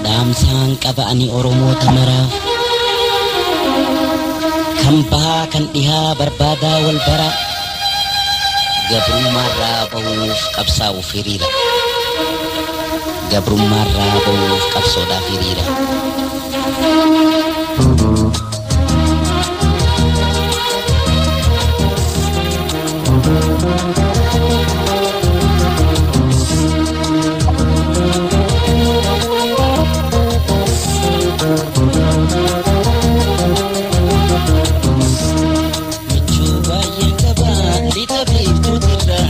Dhaamsaan qaba ani Oromoota maraaf kan bahaa kan dhihaa barbaadaa wal bara gabrummaarraa bahuuf qabsaa'uuf hiriira gabrummaarraa bahuuf qabsoodhaaf hiriira. Michuu baay'een qaba lixa biiftuutirra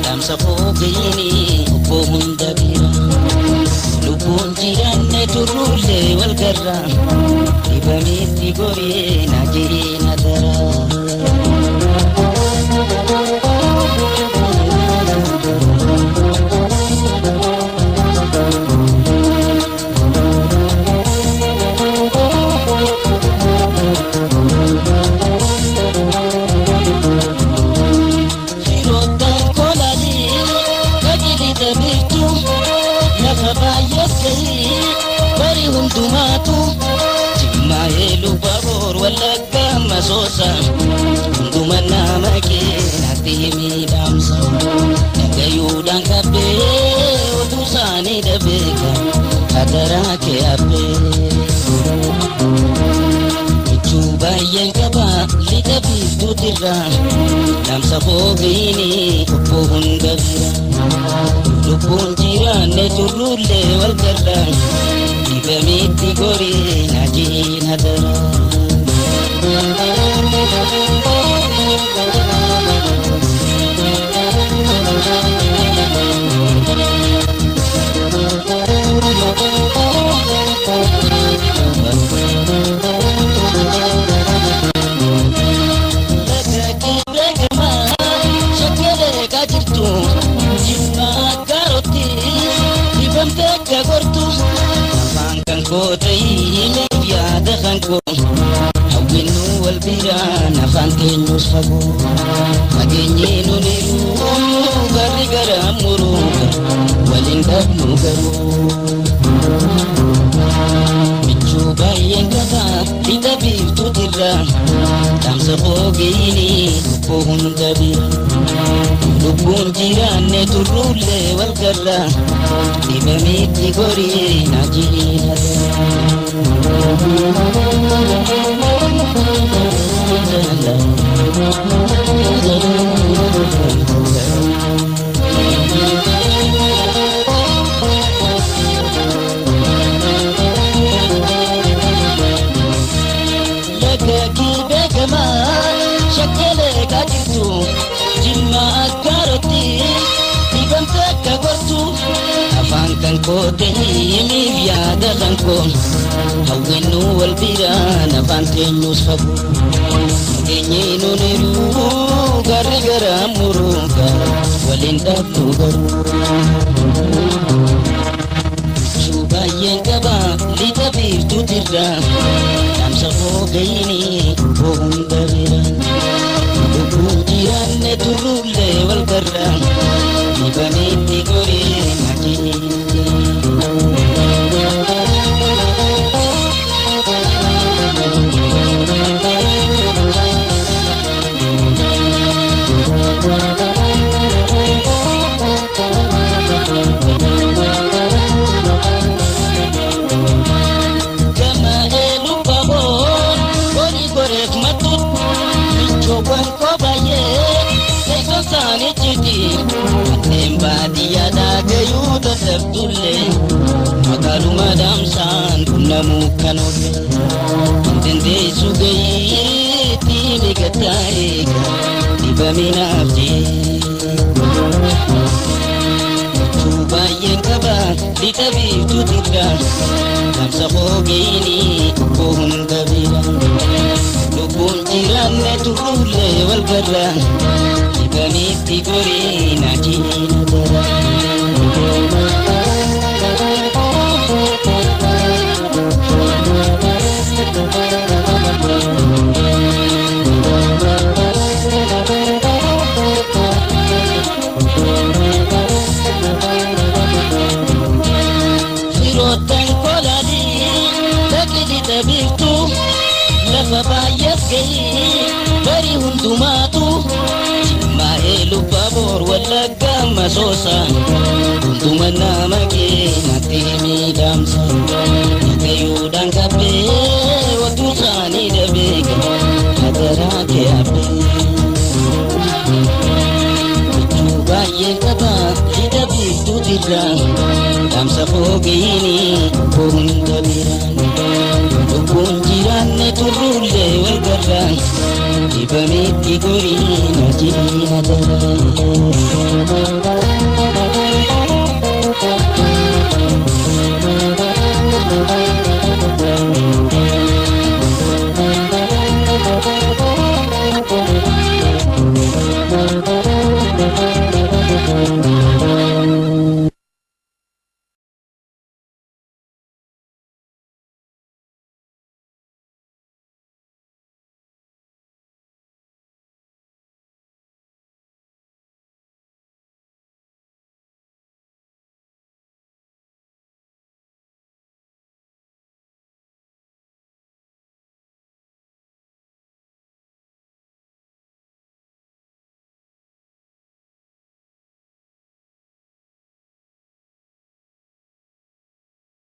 dhaamsa foogayini obbo hunda bira lubbuun jiraanne turruullee wal garra dhibameetti goree na jireena dara. Firoottan kolaalii qajeelita biiftuu lafa baay'ees gahii bari hundumaatu jimmaa eeluu baboor wallagga masoosa hunduma nama keenatti himii dhaamsa dhagayuudhaan qabbee oduu isaanii dhabeeka hadaraa kee abbee. Michuu baay'een qaba lixa biiftuutirra dhaamsa foogayini obbo hunda bira lubbuun jiraanne turruullee wal garra dhibameetti goree na jiina dara. Waliin dhabnu garuu. Michuu baay'een qaba lixa biiftuutirra dhaamsa foogayini obbo hunda bira lubbuun jiraanne turruullee wal garra dhibameetti gorii na jiina Lagagi beekamaa shakkalee kaajirtu jimma akkaarotti dhibamte akka gortu afaan kan koote himiif yaada kan koo hawwennu wal biraan afaan teenyuus fagoo nageenyi nuniru garri gara muruuga waliin dhabnu garuu. Michuu baay'een qaba lixa biiftuutirra dhaamsa foogayini obbo hunda bira lubbuun jiraanne turruullee wal garra dhibameetti goree na jiina. Gama eeluu baboon horii goreef mattu michoowwan koo baay'ee teessoon isaanii jiti kanneen baadiyyaadhaa gayuu dadhabdullee magaaluma dhaamsaan qunnamuu kan oolle hin dandeessu gayiitti ni gattaa'eega dhibaminaaf jee. Michuu baay'een qaba lixa biiftuutirra dhaamsa foogayini obbo hunda bira lubbuun jiraanne turruullee wal garra dhibameetti goree na jiina dara. gahii bari hundumaatu Jimmaa'ee Lubbaboor Wallaggaa Masoosa hunduma nama keenyatti miidhamsa dhagayuudhaan qabbee oduu isaanii dhabee hadaraa kee abbee. Michuu baay'een qaba lixa biiftuutirra dhaamsa fooqiini hunda biraan lubbuun jiraanne turruullee wal garra dhibameetti goriin hojiin adaraa.